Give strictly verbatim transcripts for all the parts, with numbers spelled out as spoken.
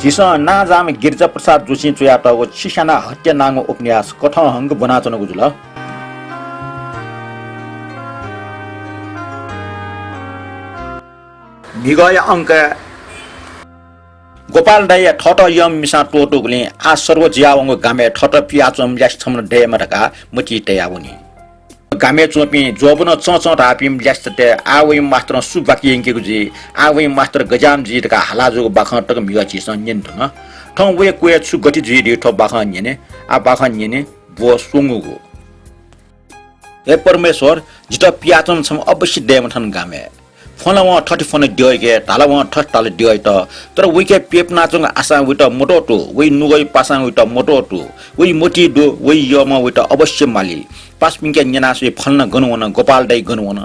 झीसं नांजाःम्ह गिरिजा प्रसाद जोशीं च्वयातःगु छिस्याना हत्या नांगु उपन्यास कथं हंक ब्वनाच्वनागु जुल। म्हिगःया अंकय् गोपाल दाइया थःत यःम्ह मिसां त्वःतूगुलिं आः सर्व जुयावंगु गामय् थःत पियाच्वंम्ह ल्यासे छम्ह नं दयेमा धकाः मतिइ तयावनी। गामय् च्वंपिं ज्वःबुनं चंचं धाःपिं ल्यासेतय् आः वइम्ह मास्तरं सु बाकि यंकेगु जुइ, आः वइम्ह मास्तर गज्याःम्ह जुइ धकाः हाला जूगु बाखं तक म्हिगः झीसं न्यने धुन। थौं वया क्वय् छु गति जुइ धइगु थ्व बाखं न्यने। आः बाखं न्यने ब्व स्वंगूगु। हे परमेश्वर, जितः पियाच्वंम्ह छम्ह अवश्य दयेमा थन गामय्। फ्वन ला वं थथे फ्वन द्यःयाके, धाल ला वं थथे धाल द्यःयात। तर वइके प्यपुनाच्वंगु आशां वइत मत्वःतू, वइ नुगःया पासां वइत मत्वःतू, वइ मतिइ दु, वइ यःम्हं वइत अवश्य माली। पासापिंके न्यना स्वइ फ्वन नं गन वन, गोपाल दाइ गन वन।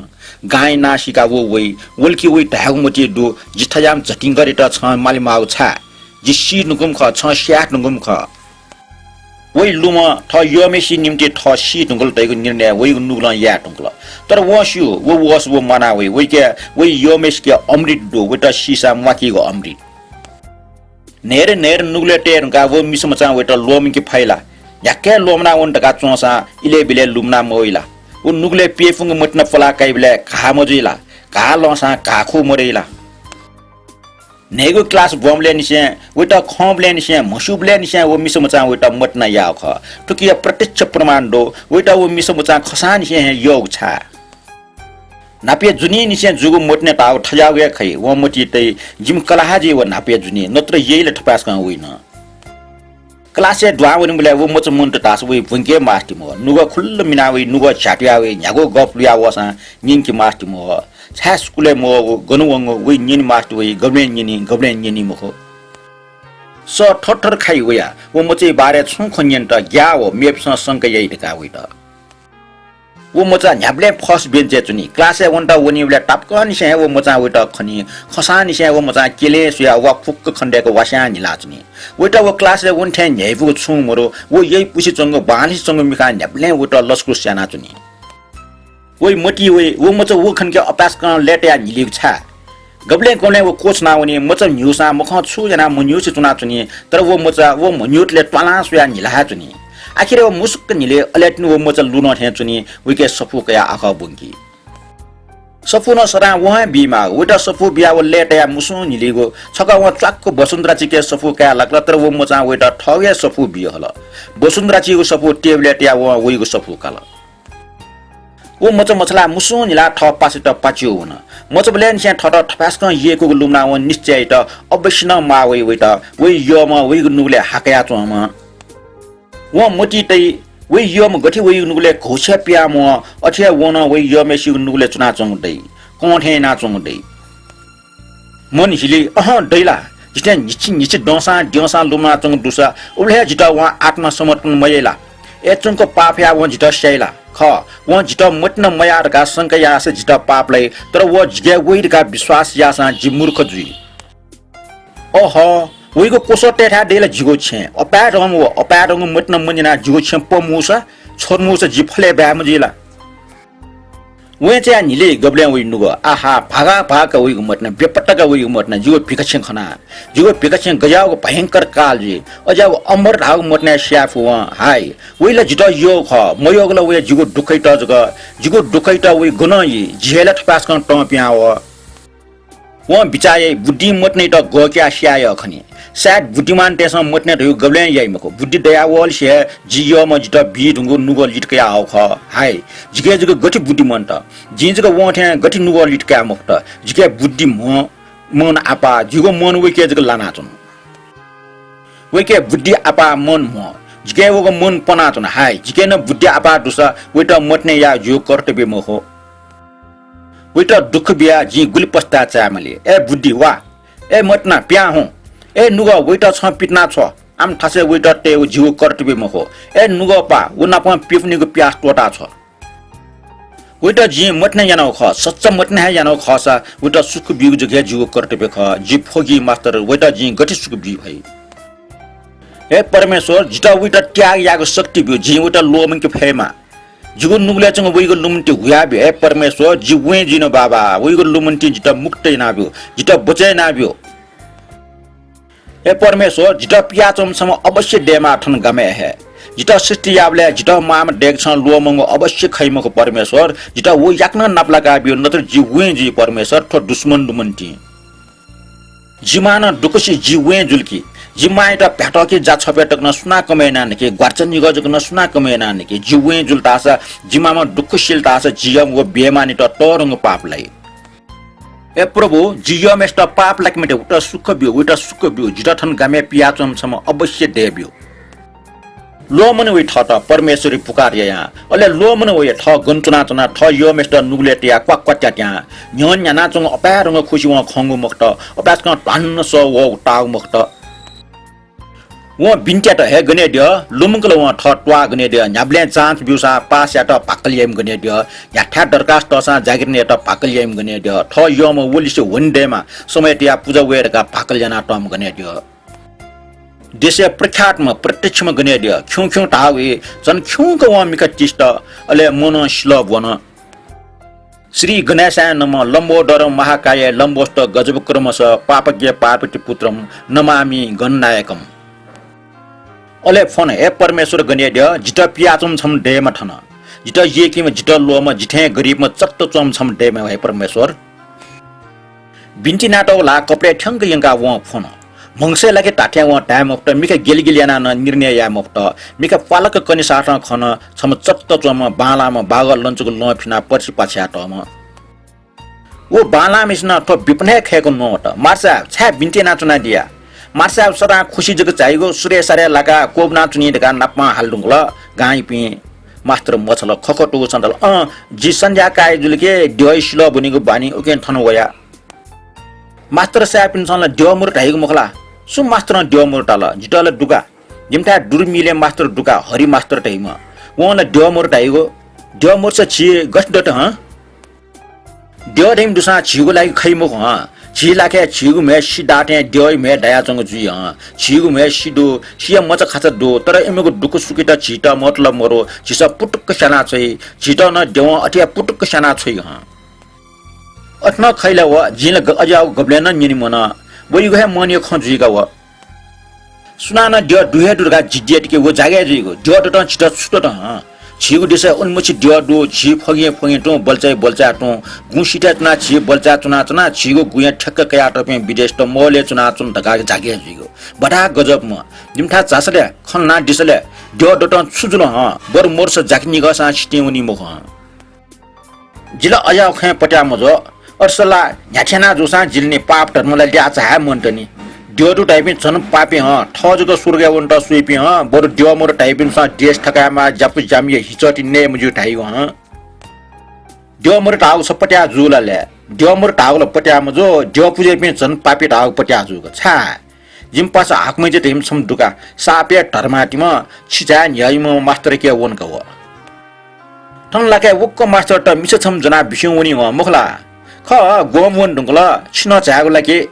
गांया नां सीकाः व वइ, वल कि वइ धायेगु मतिइ दु, जि थज्याःम्ह झतिंकरयात छं माले माःगु छाय्? जि सी धुंकूम्ह खः, छं स्याये धुंकूम्ह खः। वइ लुमं थः यःम्हेसिया निंतिं थः सी धुंकल धइगु निर्णय वइगु नुगलं याये धुंकल। तर वं स्यू, व वःसा व म्वाना वइ। वइके वइ यःम्हेसिके अमृत दु, वइत सीसां म्वाकीगु अमृत। न्हय्‌दँ न्हय्‌दँ नुगलय् तये धुंकाः व मिसा मचां वइत ल्वःमंके फइ ला? न्ह्याक्व हे ल्वःमना वन धकाः च्वंसां इलय् बिलय् लुमना मवइ ला? व नुगलय् प्यपुंगु मतिना पलाः काइबलय् घाः मजुइ ला? घाः लंसां घाःखू मदइ ला? न्हय्‌गू class ब्वंबलय् निसें, वइत खंबलय् निसें, म्हस्यूबलय् निसें व मिसा मचां वइत मतिना याःगु खः। थुकिया प्रत्यक्ष प्रमाण दु, वइत व मिसा मचां खसांनिसें हे यःगु छाय्। न्हापा जुनिंनिसें जूगु मतिना धाःगु थज्याःगु हे खइ। वं मतिइ तइ, जिमि कलाः जुइ व न्हापा जुनिं, नत्र यइ ला थपाय्‌सकं वइ नं। Class-य् दुहां वनीबलय् व मचा मन्त धाःसा वइ ब्वंके मास्ति मवः। नुगः खुल्ल मिना वइ, नुगः झ्यातुया वइ, न्ह्यागु गप लुया वःसां न्यंके मास्ति मवः। छाय् स्कुलय् मवःगु, गन वंगु, वइ न्यने मास्ति वइ, गबलें न्यनी, गबलें न्यनी मखु। सः थरथर खाइ वया, व मचाया बारे छुं खँ न्यनेत ग्याः व मेपिसं शंका याइ धकाः वइत। व मचा न्ह्याबलें first bench-य् च्वनी। Class-य् वनेत वनीबलय् तापाकंनिसें हे व मचां वइत खनी। खसांनिसें व मचां क्यलें सुयाः वा फुक्क खनेदय्‌क वास्यां न्हिलाच्वनी। वइत व class-य् वने थें न्ह्यइपुगु छुं मदु। व यइपुसे च्वंगु, बांलासे च्वंगु मिखां न्ह्याबलें वइत लसकुस यानाच्वनी। वइ मतिइ वइ, व मचा व खनके अपाय्‌सकं लय्‌तयाः न्हिलीगु छाय्? गबलें गबलें व क्वछुना वनी, मचा न्ह्यूसां मखं छु यानाः म्हन्ह्यूसे च्वनाच्वनी, तर व मचा व म्हन्ह्यूतले त्वालां स्वयाः न्हिला हे च्वनी। आखिरय् व मुसुक्क न्हिले, अले तिनि व मचा लुधं थें च्वनी, वइके सफू कयाः आखः ब्वंकी। सफू नं सदां वं हे बीमाःगु। वइत सफू बियाः व लय्‌तयाः मुसुं न्हिलीगु। छकः वं च्वाक्क बसुन्धराचीके सफू काये लाकल, तर व मचां वइत थःगु हे सफू बी हल। बसुन्धराचीगु सफू टेबलय् तयाः वं वइगु सफू काल। व मचा मछालाः मुसुं न्हिलाः थः पासायात पाच्यू वन। मचाबलय्‌निसें थःत थपाय्‌सकं यय्‌कूगु लुमनाः वं निश्चय यात, अवश्य नं माः वइ वइत, वइ यःम्हं वइगु नुगलय् हाकयाच्वंम्ह। वं मतिइ तइ, वइ यःम्ह गथे वइगु नुगलय् घौछिया पिहां म्वः, अथे हे वं नं वइ यःम्हेसिगु नुगलय् च्वनाच्वंगु दइ, कं थें यानाच्वंगु दइ। मन हिली, अहं, दइ ला? जिथें न्हिच्छि न्हिच्छि दंसां द्यंसां लुमनाच्वंगु दुसा उबलय् हे जितः वं आत्मसमर्पण मयाइ ला? अय्‌च्वंक पाप याः वं जितः स्याइ ला? खः, वं जितः मतिना मयाः धकाः शंका याःसा जितः पाप लाइ, तर व जिगय् वइ धकाः विश्वास याःसां जि मूर्ख जुइ। अह, वइगु क्वसः तयेथाय् दइ ला जिगु छेँ? अपाय्‌धंम्ह व अपाय्‌धंगु मतिना मन्यनाः जिगु छेँ पमूसा, छ्वदमूसा जि फलय् बाय् मजुइ ला? वँय् च्वयाः न्हिलय् गबलें वइ नुगः। आहा, भागा भागा वइगु मतिना, बेपत्ता का वइगु मतिना, जिगु भिखा छेँ खना। जिगु भिखा छेँ गज्याःगु भयंकर काल जुइ। अज्याःगु अम्बर धाःगु मतिनाय् स्याये फु वं। हाय, वइ ला जितः यःगु खः, मयःगु ला वया जिगु दुःखयात जक। जिगु दुःखयात वइ गनं यइ, जि हे ला थपाय्‌सकं तं पिहां वः। वं बिचाः याइ, बुद्धिं मतिनायात गःकियाः स्याये यः खनी। सायद बुद्धिमानतय्‌सं मतिना धइगु गबलें याइ मखु। बुद्धि दयावःलिसे हे जि यःम्हं जितः बी धुंगु नुगः लित कयाहःगु खः। हाय, जिके जक गथे बुद्धिमन्त। जिं जक वं थें गथे नुगः लित काये मफुत। जिके बुद्धि म्ह, मन आपाः, जिगु मन वइके जक लानाच्वन। वइके बुद्धि आपाः, मन म्ह, जिके वःगु मन पनाच्वन। हाय, जिके नं बुद्धि आपाः दुसा वइत मतिना याः जिगु कर्तव्य मखु। वइत दुःख बियाः जिं गुलि पस्ताय् चायेमाली। ए बुद्धि वा, ए मतिना पिहां हुँ। ए नुगः, वइत छं पितिना छ्व। आम थासय् वइत तयेगु जिगु कर्तव्य मखु। ए नुगः पाः, व नापं प्यपुनिगु प्यास त्वःता छ्व। वइत जिं मतिना यानागु खः, सच्चा मतिना हे यानागु खःसा वइत सुख बीगु जक हे जिगु कर्तव्य खः। जि फोगी मास्टर, वइत जिं गथे सुख बी फइ? हे परमेश्वर, जितः वइत त्याग यायेगु शक्ति ब्यु, जिं वइत ल्वःमंके फयेमा। जिगु नुगलय् च्वंगु वइगु लुमन्ति हुयाब्यु, हे परमेश्वर, जि वँय् जुइन बाबा, वइगु लुमन्तिं जितः मुक्त यानाब्यु, जितः बचय् यानाब्यु। हे परमेश्वर, जितः पियाच्वंम्ह छम्ह अवश्य दयेमाः थन गामय् हे। जितः सृष्टि याःबलय् जितः मांम्ह दय्क छं ल्वःमंगु अवश्य खइ मखु परमेश्वर, जितः व याकनं नापलाका ब्यु, नत्र जि वें जुइ परमेश्वर, थ्व दुश्मन दुमन तिं। जि मां नं दुःख सी जि वें जुल कि, जि मांयात भ्यातःके जा छपय् तक नं सुनां कमय् याना निके, ग्वार्चा निगः जक नं सुनां कमय् याना निके, जि वें जुल धाःसा, जि मांम्ह दुःख सिल धाःसा, जिं व बेमानित तःधंगु पाप लाइ। ए प्रभु, जि यःम्हेसित पाप लाकेमाःति उत सुख ब्यु, उत सुख ब्यु, जितः थन गामय् पियाच्वंम्ह छम्ह अवश्य दयेब्यु। ल्वःमने वइ थःत परमेश्वरया पुकार यायां, अले ल्वःमने वइ थः गन च्वनाच्वना, थः यःम्हेसित नुगलय् तयाः क्वाक्वा त्यात्यां, न्ह्यः न्यानाच्वंगु अपाय्धंगु खुसि वं खंगु मखुत, अपाय्सकं ध्वान्न सः वःगु ताःगु मखुत। वं बिन्ति यात, हे गनेद्यः, लुमंकल वं थः त्वाः गनेद्यः, न्ह्याबलें जाँच ब्यूसां पास यायेत भाकल याइम्ह गनेद्यः, न्ह्याथाय् दरखास्त तःसां जागिर नयेत भाकल याइम्ह गनेद्यः, थः यःम्ह व लिसे वने दयेमाः, समय तयाः पुजा वये धकाः भाकल यानातःम्ह गनेद्यः। देशय् प्रख्यातम्ह प्रत्यक्षम्ह गनेद्यः, खिउँ खिउँ धाःगु हे झन खिउँक वं मिखा तिस्त, अले मनं सिलः ब्वन। श्री गणेशाय नमः, लम्बोदरं महाकाय, लम्बोष्ठ गजवक्रमश, पापज्ञ पार्वती पुत्रं नमामि गणनायकम्। अले फ्वन, हे परमेश्वर गनेद्यः, जितः पियाच्वंम्ह छम्ह दयेमाः थन। जितः यय्कीम्ह, जितः ल्वःम्ह, जिथें गरिबम्ह चत्त च्वंम्ह छम्ह दयेमाः हे परमेश्वर। बिन्ति यानातःगु ल्हाः कपालय् थ्यंक यंकाः वं फ्वन। म्हगसय् लाके धात्थें वं धाये मफुत, मिखा गेलिगेलि यानाः नं निर्णय याये मफुत। मिखा प्वालक कनेसाथं खन, छम्ह चत्त च्वंम्ह बांलाःम्ह बागः लँचुक लं फिनाः पर्सि पाछ्यातःम्ह। व बांलाःम्हेसिनं थ्व विपनं हे खय्क न्ववात। मार्सा, छाय् बिन्ति यानाच्वनादिया? मार्सा सदां खुसि जक झाइगु, सुरय् सारय् लाकाः क्वब्वनाच्वनी धकाः नापं हालाधुंकल गांयापिं। मास्तर मछाल, खखतुगु सन धाल, अँ, जि सन्ध्या काये जुल कि द्यःया सिलः ब्वनीगु बानी, उकिं थन वया। मास्तर साहेबपिन्सं ला द्यः मरु धाइगु मखु ला? सु मास्तरं द्यः मरु धाल? जितः ला दुगा। जिमिथाय् दुरु मिलय् मास्तर दुगा, हरि मास्तर धाइम्ह। वं ला द्यः मरु धाइगु। द्यः मरुसा झी गथे दत हँ? द्यः धाइम्ह दुसां झीगु लागि खइ मखु हँ। झी लाखे झीगु म्हय् सि दाःथें द्यःया म्हय् दायाच्वंगु जुइ हँ। झीगु म्हय् सि दु, सिया मचा खाचा दु, तर इमिगु दुःख सुखयात झीत मतलब मरु। झीसं पुटुक्क स्यानाछ्वइ। झीत नं द्यवं अथे हे पुटुक्क स्यानाछ्वइ हँ। अथे नं खइ ला व, जिं ला ग-, अज्याःगु गबलें नं न्यने मन। वइगु हे मनया खँ जुइका व। सुनानं द्यः दु हे दु धकाः जिद्दी यात कि व जागय् जुइगु। द्यः दतं झीत छु दत हँ? झीगु देशय् उलिमछि द्यः दु, झी फगिं फगिं तुं, बल्चाय् बल्चाय् तुं, गुँ सिथय् च्वनाः झी बल्चाय् च्वनाच्वना, झीगु गुँया ठ्याक्क कयातःपिं विदेशीत महलय् च्वनाच्वन धकाः जागय् जुइगु। बडा गजबम्ह। जिमिथाय् झासँ ले, खँ ल्हानादिसँ ले, द्यः दतं छु जुल हँ? बरु मरुसा जाकि निगःसां सितिं वनी मखु हँ। जि ला अज्याःगु खँय् पत्याः मजू। अथे ला न्ह्याथे याना जूसां जिलिनि पाप धर्म ला ल्याःचाः हे मन्त नि। द्यः दु धाइपिं झन पापी हँ, थः जक स्वर्गय् वनेत स्वइपिं हँ, बरु द्यः मरु धाइपिन्सं देश थकायेमाः, ज्यापु ज्यामिया हिचः ति नये मज्यू धाइगु हँ। द्यः मरु धाःगु छ पत्याः जू ला ले? द्यः मरु धाःगु ला पत्याः मजू, द्यः पुजाइपिं झन पापी धाःगु पत्याः जूगु। छाय्? जिमि पासा हाकुमय्‌ज्या धइम्ह छम्ह दुका, साप हे धर्मातिम्ह, छिचाय् न्ह्यइम्ह मास्तरके वंका व। थन लाकाय् वक्व मास्तरत मिसा छम्ह ज्वनाः बिस्युं वनी हँ, मखु ला? खः, ग्वम्ह वने धुंकल, छिं नं झायेगु ला कि?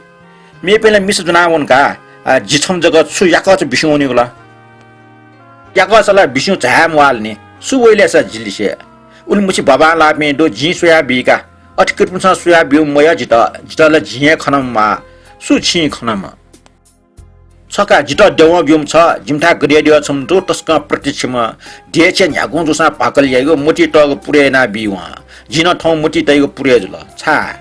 मेपिं ला मिसा ज्वनाः वन का, आ, जि छम्ह जक छु याकःचा बिस्युं वनीगु ला? याकःचा ला बिस्युं झाये म्वाःल नि, सु वइ ले सा जि लिसे? उलिमछि बांबांलाःपिं दु, जिं स्वयाबी का। अथे कृपन्सं स्वयाब्यूम्ह मयः जितः, जितः ला जिं हे खनाम्ह माः, सु छिं खनाम्ह? छ का, जितः द्यवं ब्यूम्ह छ, जिमिथाय् गनेद्यः छम्ह दु, तसकं प्रत्यक्षम्ह। देशय् न्ह्यागुं जूसां भाकल याइगु, मतिइ तःगु पुरय् यानाबी वं। जिं नं थौं मतिइ तइगु पुरय् जुल। छाय्?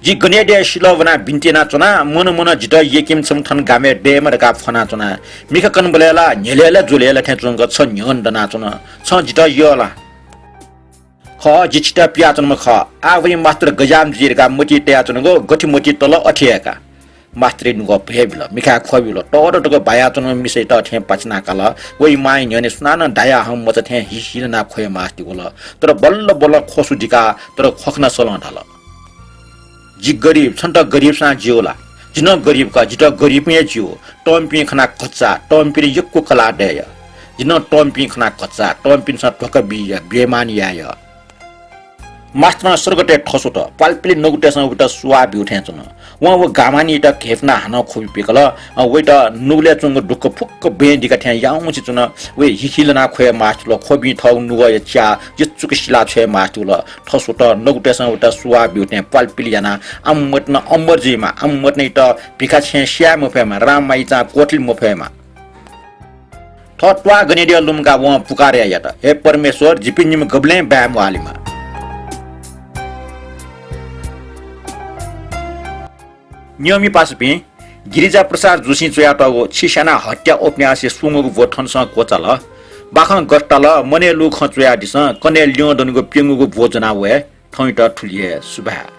जि गनेद्यःया सिलः ब्वनाः बिन्ति यानाच्वना, मनं मनं जितः यय्कीम्ह छम्ह थन गामय् दयेमाः धकाः फ्वनाच्वना। मिखा कनाबलय् ला न्ह्यलय् ला ज्वलय् ला थें च्वंक छ न्ह्यःने दनाच्वन। छं जितः यः ला? खः, जि छितः पियाच्वनाम्ह खः। आः वइ मास्तर गज्याःम्ह जुइ धकाः मतिइ तयाच्वनागु, गथे मतिइ तल अथे हे का। मास्तरया नुगः भय् बिल, मिखाय् ख्वः बिल। तःदँ तक बायाच्वनाम्ह मिसायात थें पाचिना काल। वइ मांया न्ह्यःने सुनानं दायाः हंम्ह मचा थें हिसिलनाः ख्वये मास्ति वल। तर बल्ल बल्ल ख्वसु दिकाः तर ख्वखना सलं धाल, जि गरिब, छन्त गरिबसां ज्यू ला? जि नं गरिब का, जितः गरिबं हे ज्यू। तःमिपिं खनाः घचा, तःमिपिनि यक्व कलाः दय्‌या। जि नं तःमिपिं खनाः घचा, तःमिपिन्सं धोखा बीया, बेमानी याया। मास्टरं सर्गतय् थस्वत। प्वालपिलि नगुतय्सं वइत सुवाः ब्यू थें च्वन। वं व गामानियात घेफुनाः हानं ख्वबि पिकल। अ, वइत नुगलय् च्वंगु दुःख फुक्क बँय् दिका थें याउँसे च्वन। वया हिखि लनाः ख्वये मास्ति वल। ख्वबिं थःगु नुगःया च्याः यचुक सिला छ्वये मास्ति वल। थस्वत नगुतय्सं वइत सुवाः ब्यू थें प्वालपिलि यानाः आम्मतनं अमर जुइमा, आम्मतनंइत भिखा छेँय् स्याये मफयेमा, राम माइचां क्वथुलि मफयेमा। थः त्वाः गनेद्यः लुमंकाः वं पुकार यात, हे परमेश्वर, जिपिं निम्ह गबलें बाय् म्वाःलेमा। नियमि पासापिं, गिरिजा प्रसाद जोशीं च्वयातःगु छिस्याना हत्या उपन्यासया स्वंगूगु ब्व थनसं क्वचाल। बाखं गथे ताल, मनय् लूगु खँ च्वयादिसँ, कन्हय् ल्यं दनिगु प्यंगूगु ब्व ज्वना वये। थौंयात थुलि हे सुभाय्।